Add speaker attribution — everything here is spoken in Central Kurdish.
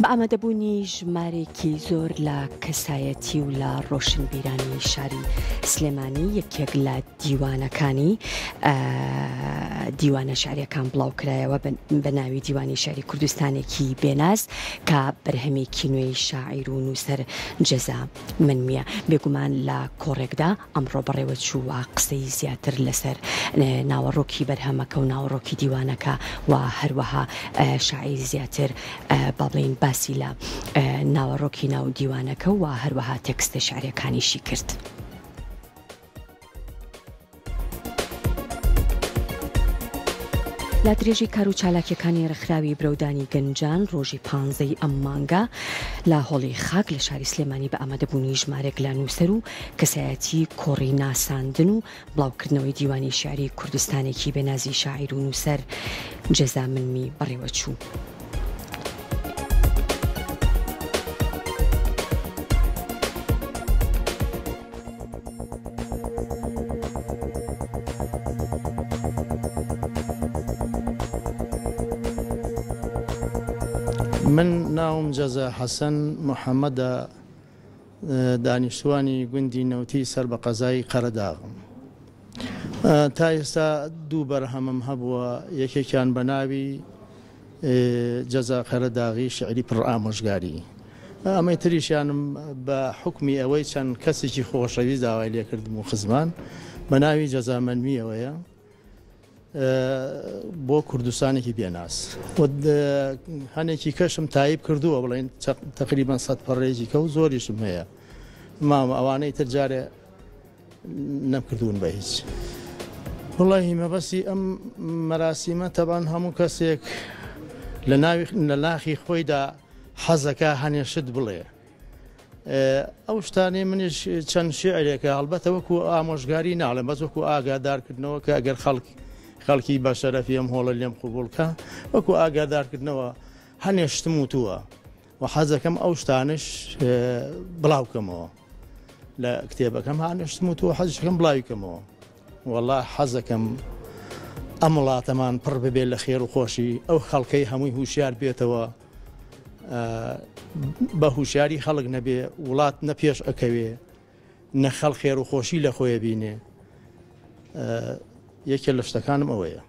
Speaker 1: بە ئامادەبوونی ژمارەیەکی زۆر لە کەسایەتی و لە ڕۆشنبیرانی شاری سلێمانی یەکێک لە دیوانەکانی دیوانە شعریەکان بڵاوکرایەوە بە ناوی دیوانی شعری کوردستانێکی بێناز کە بەرهەمێکی نوێی شاعیر و نووسەر جەزا منمیە بێگومان لە کۆڕێکدا ئەمڕۆ بەڕێوەچوو و قسەی زیاتر لەسەر ناوەڕۆکی بەرهەمەکە و ناوەڕۆکی دیوانەکە و هەروەها شاعیر زیاتر با بڵێین باسی لە ناوەڕۆکی ناو دیوانەکە و هەروەها تێکستە شعریەکانیشی کرد. لە درێژەی کار و چالاکیەکانی ڕێکخراوی برەودانی گەنجان ڕۆژی پانزەی ئەم مانگە لە هۆڵی خاک لە شاری سلێمانی بە ئامادەبوونی ژمارێک لە نووسەر و کەسایەتی کۆڕی ناساندن و بڵاوکردنەوەی دیوانی شیعری کوردستانێکی بێنازی شاعیر و نووسەر جەزا منمی بەڕێوەچوو.
Speaker 2: من ناوم جەزا حەسەن محەمەدە دانیشتوانی گوندی نەوتی سەر بە قەزای قەرەداغم. تا ئێستا دوو بەرهەمم هەبووە یەکێکیان بە ناوی جەزا قەرەداغی شیعری پڕ ئامۆژگاری. ئەمەی تریشیانم بە حوکمی ئەوەی چەند کەسێکی خۆشەویست داوای لێکردم و خزمان بە ناوی جەزا مەنمیەوەیە بۆ کوردستانێکی بێناس هەنێکی کەشم تایب کردووە بڵێن تقریبان سەد پەڕێکی کە و زۆریشم هەیە مامە ئەوانەی تر جارێ نەمکردوون بە هیچ. وەڵاهی مەبەستی ئەم مەراسیمە تەبان هەموو کەسێک لە ناوی لە ناخی خۆیدا حەزەکە هەنێ شت بڵێ ئەو شتانەی منیش چەند شعرێکە هەڵبەتە وەکو ئامۆژگاری ناڵێم بەس وەکو ئاگادارکردنەوە کە ئەگەر خەڵک خەڵکی بە شەرەفی ئەم هۆڵە لێم قوبوڵکە وەکو ئاگادارکردنەوە هەنێ شتم وتووە و حەزەکەم ئەو شتانش بڵاوکەمەوە لە کتێبەکەم هانشتم و تۆ حەزەکەم بڵاوی کەمەوە وەڵا حەزەکەم ئەم وڵاتەمان پڕ ببێت لە خێر و خۆشی ئەو خەڵکەی هەمووی هوشیار بێتەوە بە هوشیاری خەڵک نەبێ وڵات نە پێش ئەکەوێ نە خەڵ خێر و خۆشی لە خۆیە بینێ یەکێ لە شتەکانم ئەوەیە.